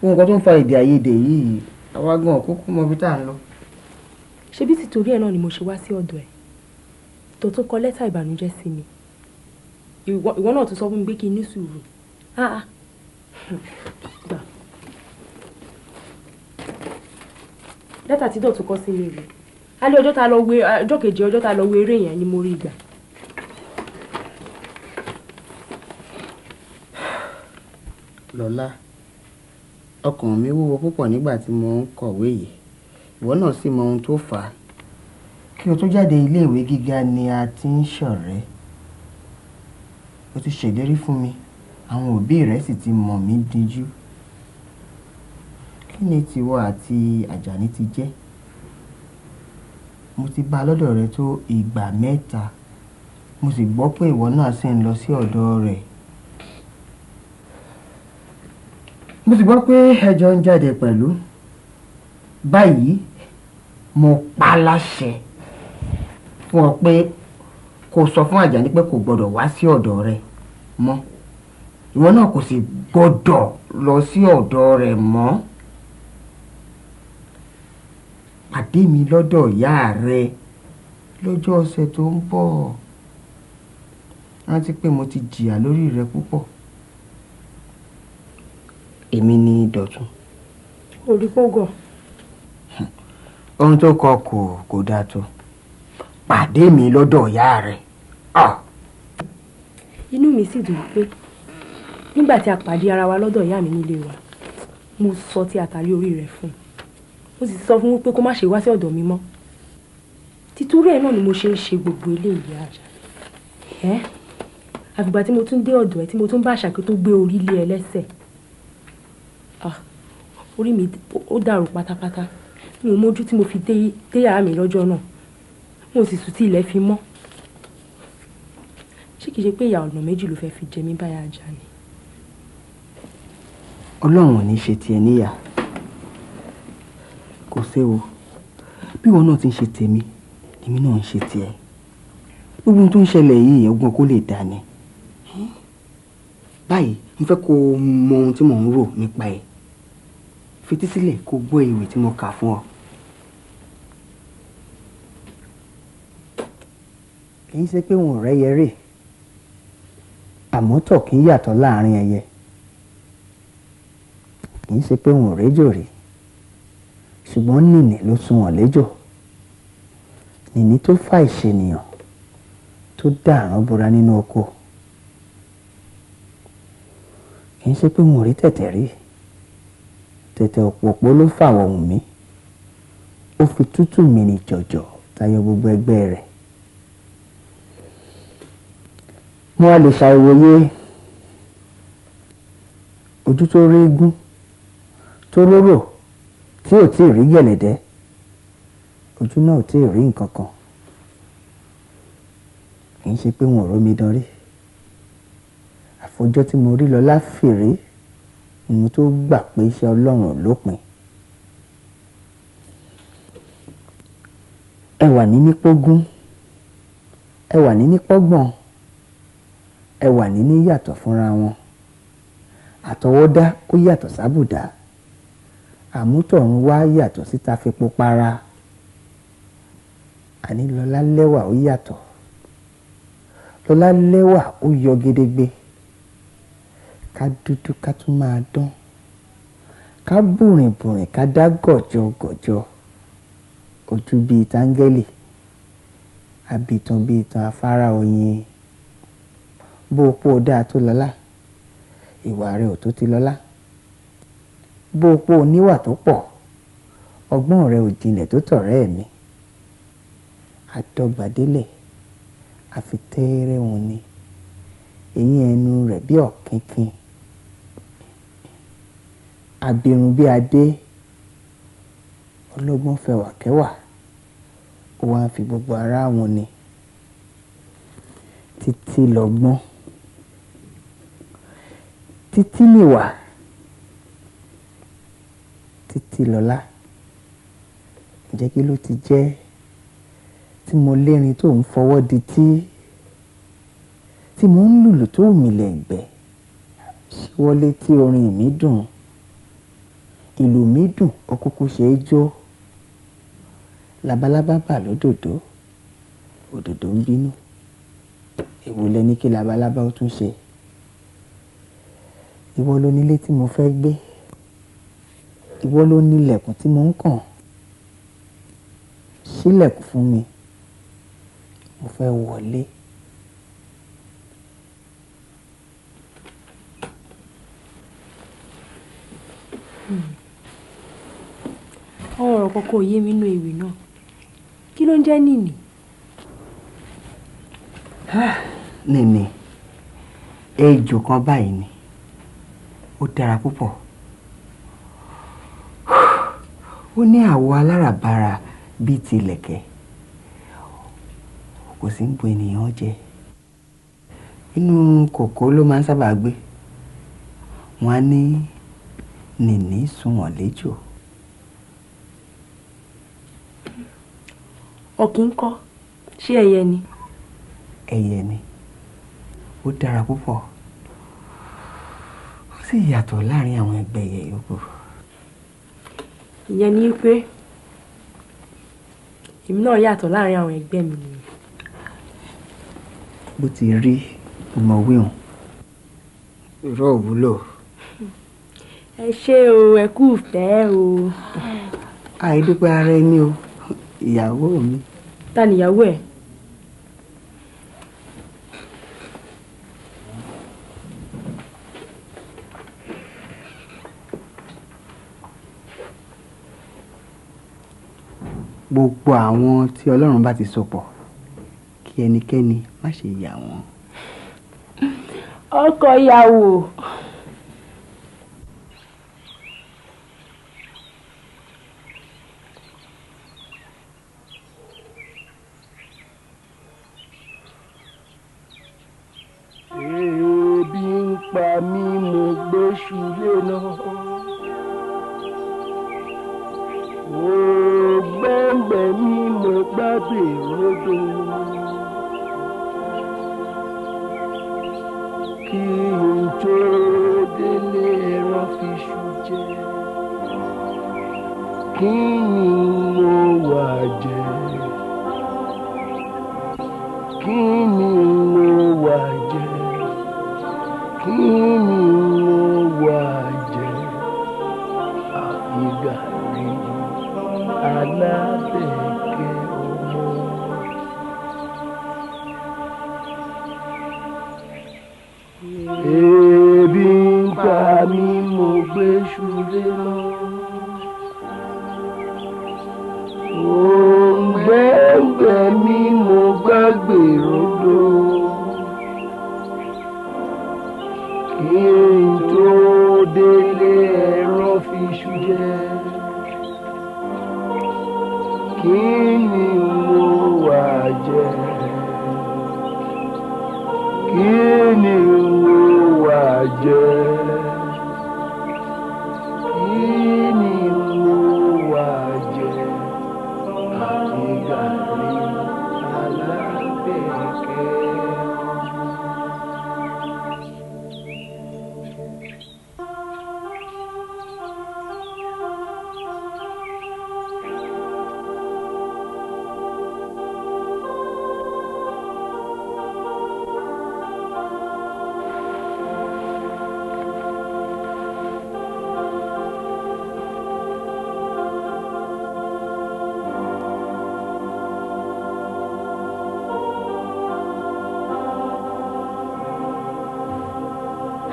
Ohun kan tó ń fa èdè àìyedè yìí, àwa gan kúkú mọ ibi tá à ń lọ.
Ṣebí tìtorí ẹ̀ náà ni mo ṣe wá sí ọ̀dọ̀ ẹ̀ tó tún kọ lẹ́tà ìbànújẹ́ sí mi. Ìwọ náà tún sọ fún mi pé kí n ní sùúrù. Ah ah, gbà, lẹ́tà tí Dọ̀tun kọ sí mi rèé. Alẹ́ ọjọ́ tá a lọ wo, ọjọ́ kejì ọjọ́ tá a lọ wo eré yẹn ni mo rí gbà.
Lọ́lá, ọkàn mi wúwo púpọ̀ nígbà tí mo ń kọ̀wé yìí. Ìwọ náà sì mọ ohun tó fà á. Kí o tó jáde iléèwé gíga ni a ti ń ṣọ̀rẹ́. O ti ṣèlérí fún mi, àwọn òbí rẹ sì ti mọ̀ mí díjú. Kí ni tìwọ àti Àjàní ti jẹ́? Mo ti bá a lọ́dọ̀ rẹ tó ìgbà mẹ́ta, mo sì gbọ́ pé ìwọ náà sì ń lọ sí ọ̀dọ̀ rẹ̀. Mo sì gbọ́ pé ẹ jọ ń jáde pẹ̀lú. Báyìí, mo pa á láṣẹ fún ọ pé kó sọ fún Àjàní pé kò gbọdọ̀ wá sí ọ̀dọ̀ rẹ mọ́. Ìwọ náà kò sì gbọdọ̀ lọ sí ọ̀dọ̀ rẹ̀ mọ́. Pàdé mi lọ́dọ̀ ìyá rẹ lọ́jọ́ ọ̀sẹ̀ tó ń bọ̀. Rántí pé mo ti jìyà lórí rẹ púpọ̀. Èmi ni Dọ̀tun.
Orí kò gọ̀.
Ohun tó kọ kò dáa tó. Pàdé mi lọ́dọ̀ ìyá rẹ.
Inú mi sì dùn pé nígbà tí a pàdé ara wa lọ́dọ̀ ìyá mi nílé wa, mo sọ tí àtàrí orí rẹ̀ fún un. Mo sì sọ fún un pé kó má ṣe wá sí ọ̀dọ̀ mi mọ́. Títorí ẹ̀ náà ni mo ṣe ń ṣe gbogbo eléyìí, Àjàní. Ẹ́, àfìgbà tí mo tún dé ọ̀dọ̀ ẹ̀, tí mo tún bá Àṣàkẹ́ tó gbé orí lé ẹ lẹ́sẹ̀, ah, orí mi ó dàrú pátápátá. Mi ò mójú tí mo fi dé yàrá mi lọ́jọ́ náà. Mo sì sùn tí ilẹ̀ fi mọ́. Ṣé kìí ṣe pé ìyà ọ̀nà méjì ló fẹ́ fi jẹ mí báyà, Àjàní?
Ọlọ́run ò ní ṣe tiẹ̀ níyà. Kò séwu. Bí ìwọ náà ti ń ṣe tèmi, èmi náà ń ṣe tiẹ̀. Gbogbo ohun tó ń ṣẹlẹ̀ yìí, ọgbọ́n kó lè dà ni. Báyìí mo fẹ́ kó o mọ ohun tí mò ń rò nípa ẹ̀. Fetí sílẹ̀ kó gbọ́ ìwé tí mo kà fún ọ. Kì í ṣe pé wọn ò rẹ́yẹ rè, àmọ́ tọ̀ kì í yàtọ̀ láàrin ẹyẹ. Kì í ṣe pé wọn ò réjò rí, ṣùgbọ́n nìní ló sunwọ̀n léjò. Nìní tó fà ìṣènìyàn tó dá àrán bora nínú oko. Kì í ṣe pé wọn ò rí tẹ̀tẹ̀ rí, tẹ̀tẹ̀ òpópó ló fàwọ̀ wùn mí, ó fi tútù mìnì jọ̀jọ̀ tayọ gbogbo ẹgbẹ́ rẹ̀. Mo wá lè ṣàìwòye ojú tó rí igún tó rórò tí ò tí ì rí gẹ̀lẹ̀dẹ́, ojú náà ò tí ì rí nǹkan kan. Kì í ṣe pé wọn ò rómi dán rí, àfọjọ́ tí mo rí Lọlá fèrè ni mo tó gbà pé iṣẹ́ Ọlọ́run ò lópin. Ẹwà níní pógún, ẹwà níní pọ́gbọ̀n, ẹwà níní yàtọ̀ fúnra wọn. Àtọwọ́dá ó yàtọ̀ sábùdá, àmútọ̀run wá yàtọ̀ síta fepo para. Àní Lọlá lẹ́wà ó yàtọ̀, Lọlá lẹ́wà ó yọ gedegbe. Ká dúdú ká tún máa dán, ká bùrìnbùrìn ká dá gọ̀jọgọ̀jọ. Ojú bíi táńgẹ́lì, àbìtàn bíi ìtàn afárá oyin. Bó o pó o dáa tó Lọlá, ìwà rẹ ò tó ti Lọlá. Bó o pó o níwà tó pọ̀, ọgbọ́n rẹ ò jinlẹ̀ tó tọ̀rẹ́ mi. Àdọ́gbadélẹ̀, àfi tẹ́ẹ́rẹ́ wọn ni, eyín ẹnu rẹ̀ bí ọ̀kínkín. Abirùn bí adé, ọlọ́gbọ́n fẹwà kẹ́wà, ó wá ń fi gbogbo ara wọn ni. Títí lọ́gbọ́n, títí nìwà, títí lọ́lá. Ǹjẹ́ kí ló ti jẹ́ tí mo lérin tó ń fọwọ́ di tí mo ń lùlù tó mìlẹ̀ ẹ̀gbẹ́? Ṣíwọ́lé tí orin mi dùn, ìlù mi dùn, ó kúkú ṣe é jó. Labalábá bà lódòdó, òdòdó ń bínú. Èwo lẹ ní kí labalábá ó tún ṣe? Ìwọ ló nílé tí mo fẹ́ gbé, ìwọ ló nílẹ̀kùn tí mo ń kàn. Ṣílẹ̀kùn fún mi, mo fẹ́ wọlé.
Àwọn ọ̀rọ̀ kọ̀ọ̀kan ò yé mi nínú ewì náà. Kí ló ń jẹ́ nìní?
Nìní ejò kan báyìí ni, ó dára púpọ̀. Ó ní àwọ̀ aláràbarà bíi ti ìlẹ̀kẹ̀, kò sì ń bo ènìyàn jẹ. Inú kòkó ló máa ń sábà gbé. Wọ́n á ní nìní sunwọ̀n léjò.
Ọ̀kín ńkọ́? Ṣé ẹyẹ ni?
Ẹyẹ ni, ó dára púpọ̀, ó sì yàtọ̀ láàrin àwọn ẹgbẹ́ ẹyẹ yòókù.
Ìyẹn ni pé èmi náà yàtọ̀ láàrin àwọn ẹgbẹ́ mi nìyẹn.
Bó ti rí ọmọ wíhùn, irọ́ ò wúlò.
Ẹ ṣé o, ẹ kú ìfẹ́ o.
Àìdúpẹ́ ara ẹni o, ìyàwó mi.
Ta ni ìyàwó ẹ̀?
Gbogbo àwọn tí Ọlọ́run bá ti so pọ̀, kí ẹnikẹ́ni má ṣe yà wọ́n.
Ọkọ ìyàwó.
Ebi ń pa mí, mo gbéṣu léná. Mo gbẹ́ngbẹ́ mi, mo gbábẹ́ rodò. Kí n tó Kí ni mo wà jẹ? Kí ni mo wà jẹ? Kí ni mo wà jẹ? Àfi gàrí Alábẹ̀kẹ́ ọmọ. Ebi ń pa mí, mo gbé ṣúlé lọ. Òǹgbẹ́ngbẹ́ mi, mo gbàgbé rodò. Kí n tó délé ẹ̀rọ fi ṣú jẹ. Kí ni mo wà jẹ? Kí ni mo wà jẹ? Kí ni mo wà jẹ? Àfi gàrí Alábẹ̀kẹ́.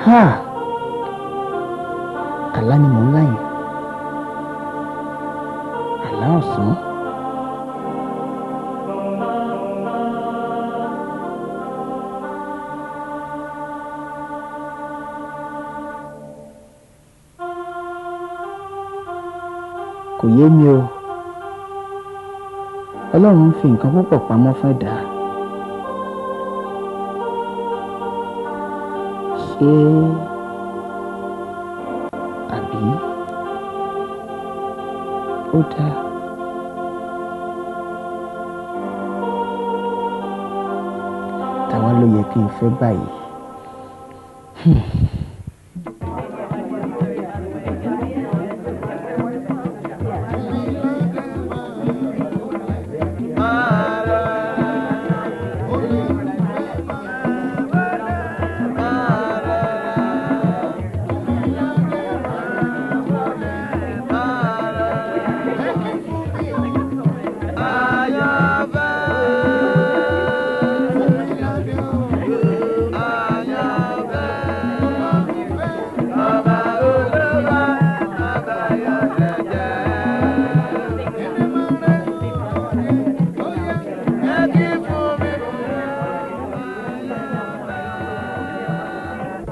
Ha! Àlá ni mò ń lá yẹn. Àlá ọ̀sán. Kò yé mi o. Ọlọ́run ń fi nǹkan púpọ̀ pamọ́ fún ẹ̀dá. Ṣé àbí ó dáa? Tàwa ló yẹ kí n fẹ́ báyìí?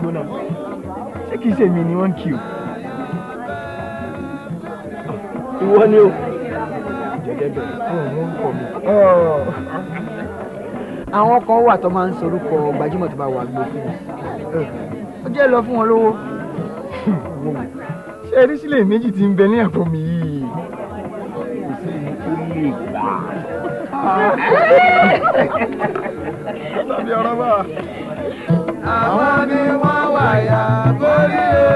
Jóná, ṣé kìí ṣe mi ni wọ́n ń kí o? Ìwọ ni o. Jẹ́jẹ́ bẹ̀rẹ̀, àwọn ọmọ ń kọ mi.
Àwọn kan wà tó máa ń sorúkọ gbajúmọ̀ tó bá wà gbó fún wọn. Ó jẹ́ lọ fún wọn lówó.
Ṣé rí sílẹ̀ méjì tí ń bẹ ní àpò mi yìí? Kò sí ẹni tó lè gbà. Tàbí ọ̀rọ̀ bá.
Àwọn ni wọ́n wàyà borí o.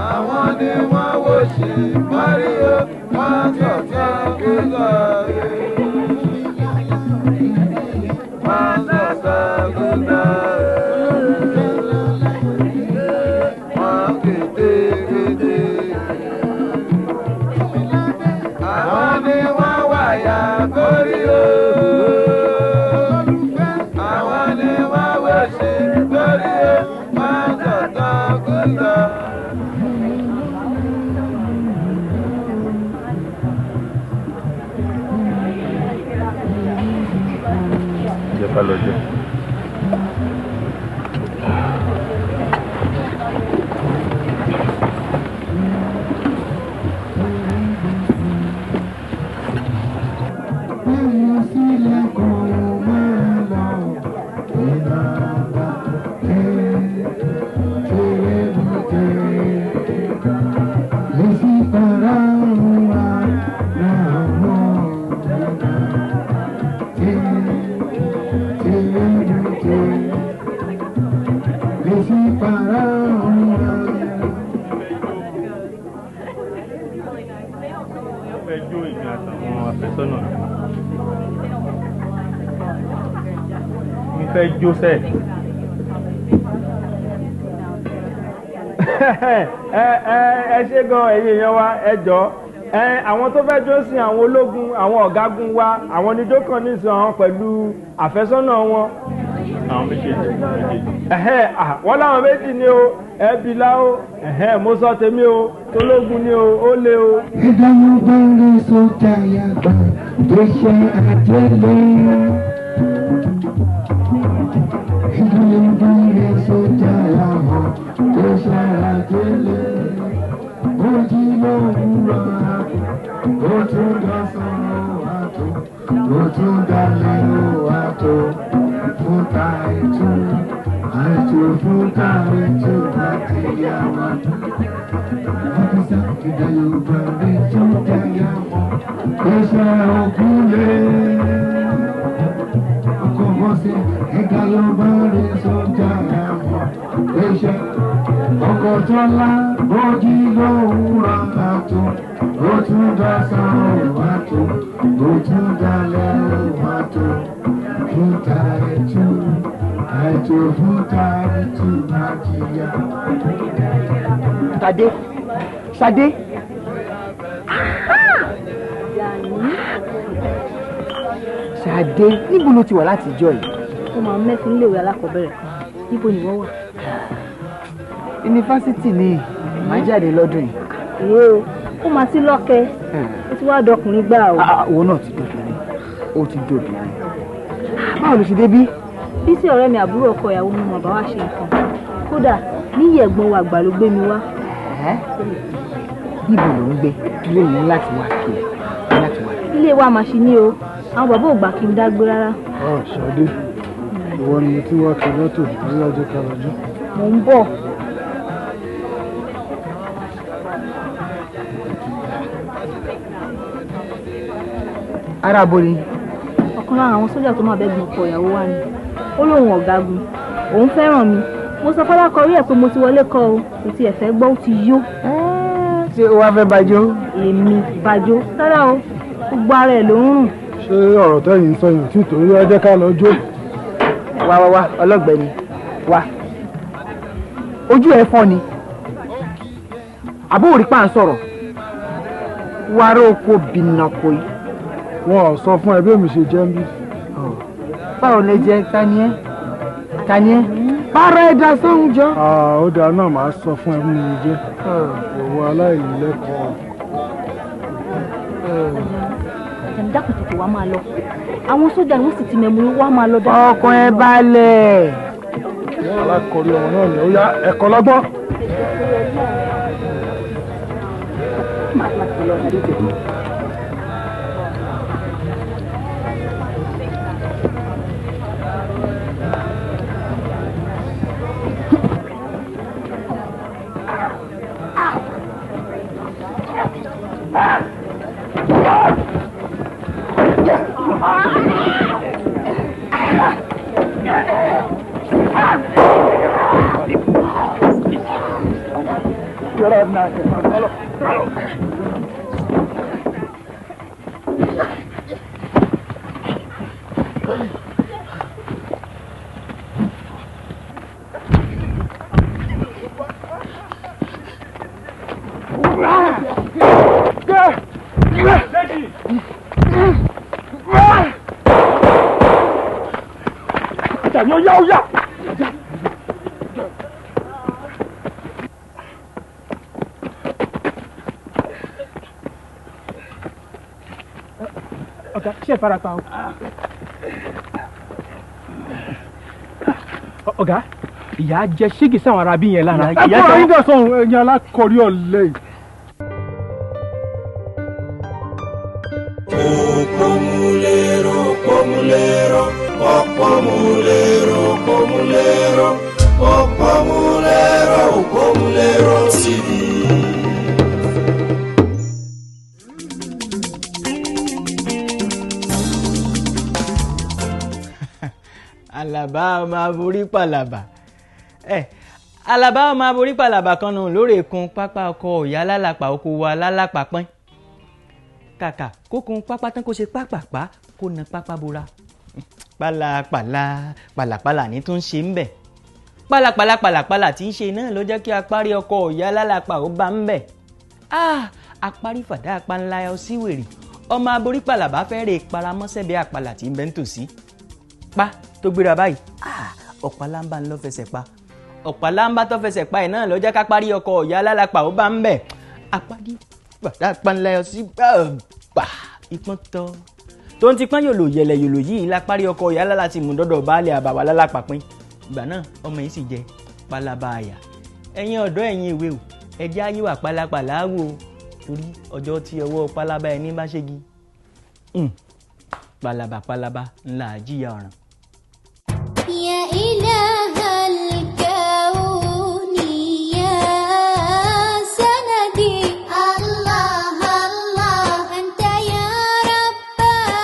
Àwọn ni wọ́n wò sí borí o. Wọ́n sọ̀tọ̀ kú sọ. Wọ́n sọ̀tọ̀ kú sọ. Wọ́n kété kété. Àwọn ni wọ́n wàyà borí o. Àwọn ni wọ́n wò sí borí o. Wọ́n sọ̀tọ̀ kú sọ.
Jẹ́ ká lọ jẹun.
àtàwọn àfẹ́sọ́nà mi. Mi fẹ́ jó sẹ́ẹ̀. Ẹ ẹ ẹ ṣé gan, ẹ̀yin èèyàn wa, ẹ jọ̀ọ́ ẹ, àwọn tó fẹ́ jó sí, àwọn ológun, àwọn ọ̀gágun wa, àwọn oníjó kan nísìn, àwọn pẹ̀lú àfẹ́sọ́nà wọn. Àwọn méjèèjì méjèèjì. Ẹ̀hẹ́n, à, wọ́n láwọn méjì ni o, ẹbí láó. Ẹ̀hẹ́n, mo sọ tèmi o, tológun ni o, ó lé o.
Ẹ̀dá yóò bá rí sójà yàgbà tó ṣe àjẹlé. Ẹ̀dá yóò bá rí sójà yàgbà tó ṣe àjẹlé. Ó jí lówùúrọ̀ àtò, ó tún dọ̀sán àtò, ó tún dalẹ́ àtò. Fún tàìtù, àìtù fún tàìtù àti yàwá. Àbísà ìdá Yorùbá rí sójà yàwó. Iṣẹ́ ògúnlé. Ọkọ̀ bọ́sẹ̀ ẹ̀dá Yorùbá rí sójà yàwó. Iṣẹ́ ọkọ̀ tọ́lá bójú lówùúrọ̀ àtò. Ó tún dọ̀sán àtò, ó tún dalẹ́ àtò. Fún tàìtù, àìtù fún tàìtù àti yàwó.
Ṣadé, Ṣadé. Ṣadé, níbo ló ti wà láti ìjọ yìí?
Ó máa ń mẹ́sìn níléèwé alákọ̀ọ́bẹ̀rẹ̀ kan, níbo ni wọ́n wà?
Yunifásítì ni màá jáde lọ́dún yìí.
Èé o, ó máa sí lọ́kẹ́, ó ti wá dọkùnrin gbà o.
Òun náà ti dòbìnrin, ó ti dòbìnrin. Báwo ló ṣe débí?
Bísí ọ̀rẹ́ mi, àbúrò ọkọ ìyàwó mi, mọ̀ bá wá ṣe nǹkan. Kódà níyì ẹ̀gbọ́n wa àgbà ló gbé mi wá.
Níbo ló ń gbé? Dúró ní láti wá kí ẹ, láti wá.
Ilé wa màṣí ní o, àwọn bàbá ò gbà kí n dágbé rárá.
Ọ Ṣadé, ìwọ ni mo ti wá kí lọ́tò ní ọjọ́ karùn-ún.
Mò ń bọ̀.
Ará bo ni?
Ọ̀kan lára àwọn sójà tó máa bẹ́gbọ̀n ọkọ ìyàwó wa ni. Ó lóun ọ̀gágun, òun fẹ́ràn mi. Mo sọ fọlákọrí ẹ̀ pé mo ti wọlé kọ́ o, kò tiẹ̀ fẹ́ gbọ́, ó ti yó.
Ṣé o wá fẹ́ bàjọ́?
Èmi bàjọ́ rárá o, gbogbo ara ẹ̀ ló ń rùn.
Ṣé ọ̀rọ̀ tẹ́yìn ń sọ yìí tí torí ẹ jẹ́ ká lọ jó?
Wá wá wá, ọlọ́gbẹ́ni, wá. Ojú ẹ fọ́ ni. Àbó òrí pa à ń sọ̀rọ̀. Wàrà oko bìnàkò yìí.
Wọn ò sọ fún ẹ bí èmi ṣe jẹ́ ń bí.
Báwo lè jẹ ta ni ẹ́? Ta ni ẹ́? Bára ẹ̀dá sóhun jọ.
Ó dáa náà, màá sọ fún ẹ bí mo jẹ́. Òwò aláìlẹ́kọ̀ọ́.
Àjàní, dákun tètè wá máa lọ. Àwọn sójà ni wọ́n sì ti mẹ̀mú wá máa lọ dákun.
Ọkàn ẹ balẹ̀.
Alákọ̀ọ́rí ọmọ náà ni ó yá ẹ̀kọ́ lọ́gbọ́n.
Àjàní, ó yá, ó yá. Ọ̀gá, ṣé ẹ farapa o? Ọ̀gá, ìyá jẹ ṣégi sáwọn arábí yẹn lára.
Ẹ kúrò yín dọ̀sán ẹ̀yin alákọ̀ọ́rí ọ̀lẹ́ yìí.
Òpómúléró, òpómúléró, òpómúléró, òpómúléró, òpómúléró, òpómúléró TV.
Àlàbá ọmọ aborí pàlàbà ẹ, Àlàbá ọmọ aborí pàlàbà kan nù lórí ekun pápá ọkọ ìyá lálàpà oko wa lálàpà pọ́n. Kàkà kókun pápá tán kó ṣe pápápá kó na pápá bora. Pálapàla pàlàpàlà ní tó ń ṣe ń bẹ̀. Pálapàla pàlàpàlà tí ń ṣe náà ló jẹ́ kí apárí ọkọ ìyá lálàpà ó bá ń bẹ̀. Ah, apárí fàdá apá ńlá ẹ sí wèrè. Ọmọ aborí pàlàbá fẹ́ rè paramọ́sẹ̀bẹ̀ àpàlà tí ń bẹ ń tòsí. Pa tó gbéra báyìí. Ah, ọ̀pá láńbà ń lọ fẹsẹ̀ pa. Ọ̀pá láńbà tó fẹsẹ̀ pa ẹ̀ náà ló jẹ́ ká parí ọkọ ìyá lálàpà ó bá ń bẹ̀. Apárí fàdá apá ńlá ẹ sí gbà ìpọ́n tọ́. Tó ń ti pọ́n yòlò yẹlẹ̀ yòlò yìí lápárí ọkọ ìyá lálá ti mú dọ́dọ̀ baálé àbàwà lálàpà pín. Ìgbà náà ọmọ yìí sì jẹ pálábá àyà. Ẹ̀yin ọ̀dọ́, ẹ̀yin ìwé o, ẹ jẹ́ ayé wà pálapàla wò ó, torí ọjọ́ tí ọwọ́ pálábá ẹni bá ṣégi, pálábá pálábá ńlá àjíyà ọ̀ràn.
يا إله الكون يا سندي، الله الله، أنت يا رباه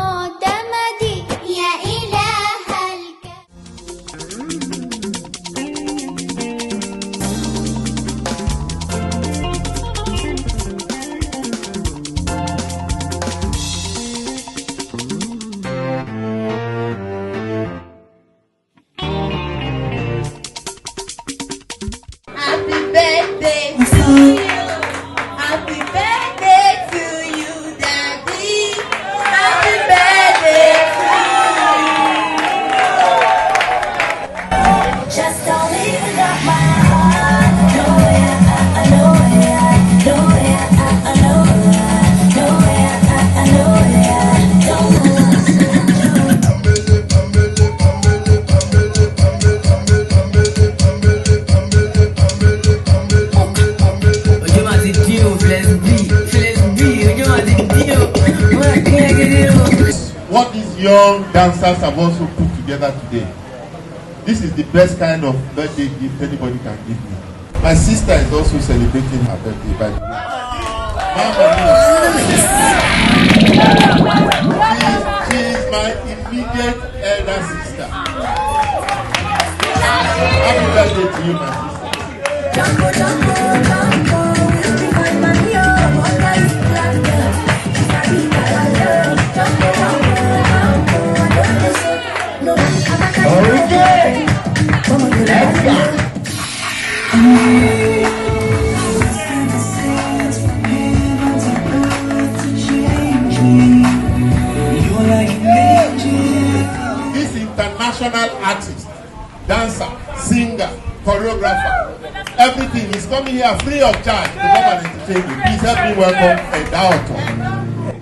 معتمدي، يا إله الكون.
Happy birthday to you. Happy birthday to you, Daddy. Happy birthday to you.
Just don't leave up my heart. No way, no way, no way, no way, no way, no way. Don't.
Ojú máa ti dín o, Flex B, Flex B, ojú máa ti dín o, máa dín ẹgẹdẹ o.
What these young dancers have also put together today, this is the best kind of birthday gift anybody can give me. My sister is also celebrating her birthday, by the way. Mama, she is my immediate elder sister. Happy birthday to you, my sister.
Okay, let's go.
This international artist, dancer, singer, choreographer, everything is coming here free of charge to come and entertain you. Please help me welcome Eda Oto.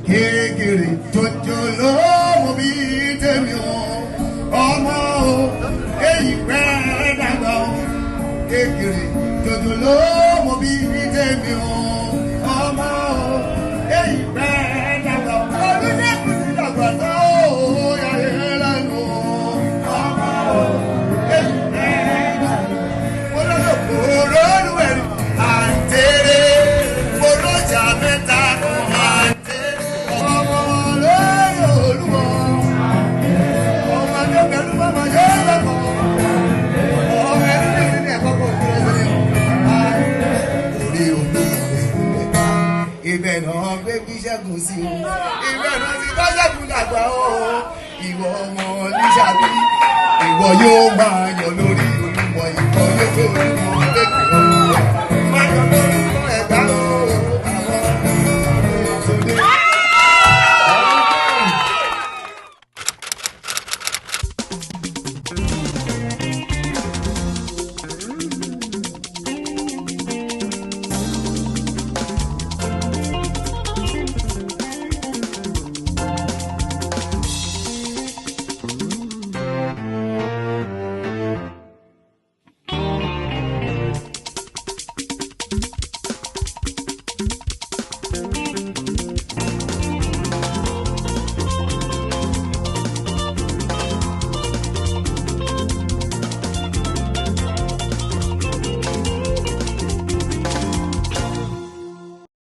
Kékeré jọjọ ló mọ bí tèmi o, ọmọ o, èyí pẹ́ dàgbà o. Kékeré jọjọ ló mọ bí tèmi o, ọmọ o, èyí pẹ́ dàgbà o. Ọdún dẹ́kun sí dàgbà tó o, yàrá lẹ́nu o, ọmọ o, èyí pẹ́ dàgbà o. Olódò olólùwẹ̀rí àǹtẹ̀rẹ̀ olójà mẹ́ta àǹtẹ̀rẹ̀ ọmọ lórí olúwọ ọmọ tó pẹ̀lú ọmọ yóò lọ́kọ̀ ọmọ ẹni ní ìsinmi ẹ̀kọ́ kò kúrò sílẹ̀ orí olúwọ ibẹ̀ náà gbé bí ṣẹ́gun sí o, ibẹ̀ náà ti bá ṣẹ́gun dàgbà o. Ìwọ ọmọ oníṣàbí, ìwọ yóò máa yọ lórí olúmọ, ìwọ yóò gbé olúmọ lẹ́kọ̀ọ́.